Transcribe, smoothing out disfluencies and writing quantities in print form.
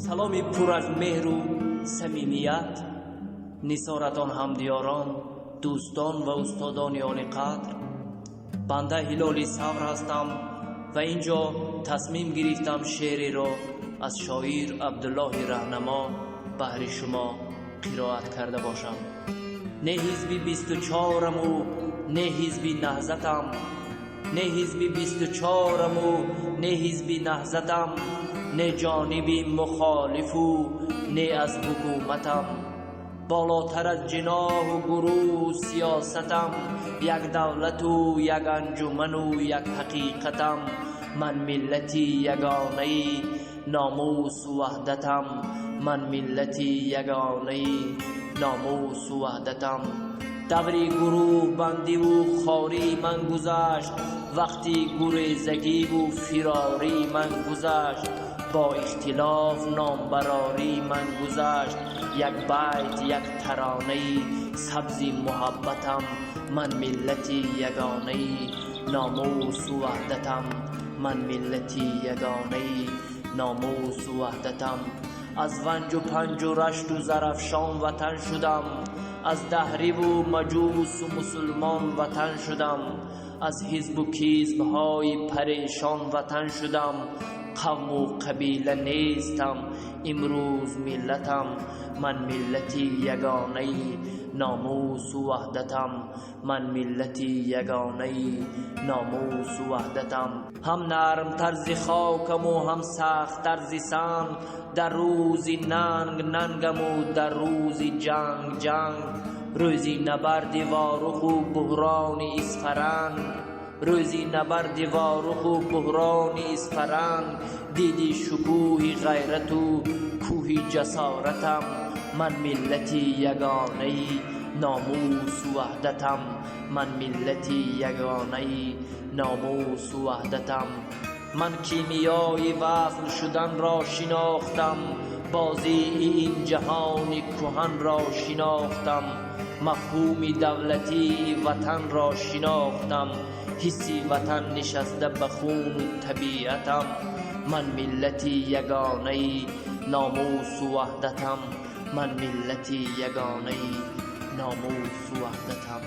Саломи пур аз меҳру самимият нисоратон, ҳамдиёрон, дӯстон ва устодони олиқадр. Банда Ҳилоли Савр ҳастам ва ин ҷо тасмим гирифтам шеъреро аз шоир Абдуллоҳи Раҳнамо баҳри шумо қироат карда бошам. Не ҳизби 24-аму, не ҳизби Наҳзатам, не ҳизби 24-аму, не ҳизби Наҳзатам, не ҷониби мухолифу, не аз ҳукуматам. Болотар аз ҷиноҳу гурӯҳу сиёсатам, як давлату як анҷуману як ҳақиқатам. Ман миллати ягонаи номусу ваҳдатам, ман миллати ягонаи номусу ваҳдатам. Даври гурӯҳбандиву хории ман гузашт, вақти гурезагиву фирории ман гузашт, бо ихтилоф номбарории ман гузашт. Як байт, як таронаи сабзи муҳаббатам. Ман миллати ягонаи номусу ваҳдатам, ман миллати ягонаи номусу ваҳдатам. Аз ванҷу панҷу рашту Зарафшон ватан шудам, аз даҳриву маҷусу мусулмон ватан шудам, аз ҳизбу кизбҳои парешон ватан шудам. Қавму қабила нестам, имрӯз миллатам. Ман миллати ягонаи номусу ваҳдатам, ман миллати ягонаи номусу ваҳдатам. Ҳам нармтар зи хокаму, ҳам сахттар зи санг, дар рӯзи нанг нангаму, дар рӯзи ҷанг ҷанг. Рӯзи набарди Воруху буҳрони Исфаранг, рӯзи набарди Воруху буҳрони Исфаранг, диди шукӯҳи ғайрату кӯҳи ҷасоратам. Ман миллати ягонаи номусу ваҳдатам, ман миллати ягонаи номусу ваҳдатам. Ман кимиёи васл шуданро шинохтам, бозии ин ҷаҳони кӯҳанро шинохтам, мафҳуми давлатии ватанро шинохтам. Ҳисси ватан нишаста ба хуну табиатам. Ман миллати ягонаи номусу ваҳдатам, ман миллати ягонаи номусу ваҳдатам.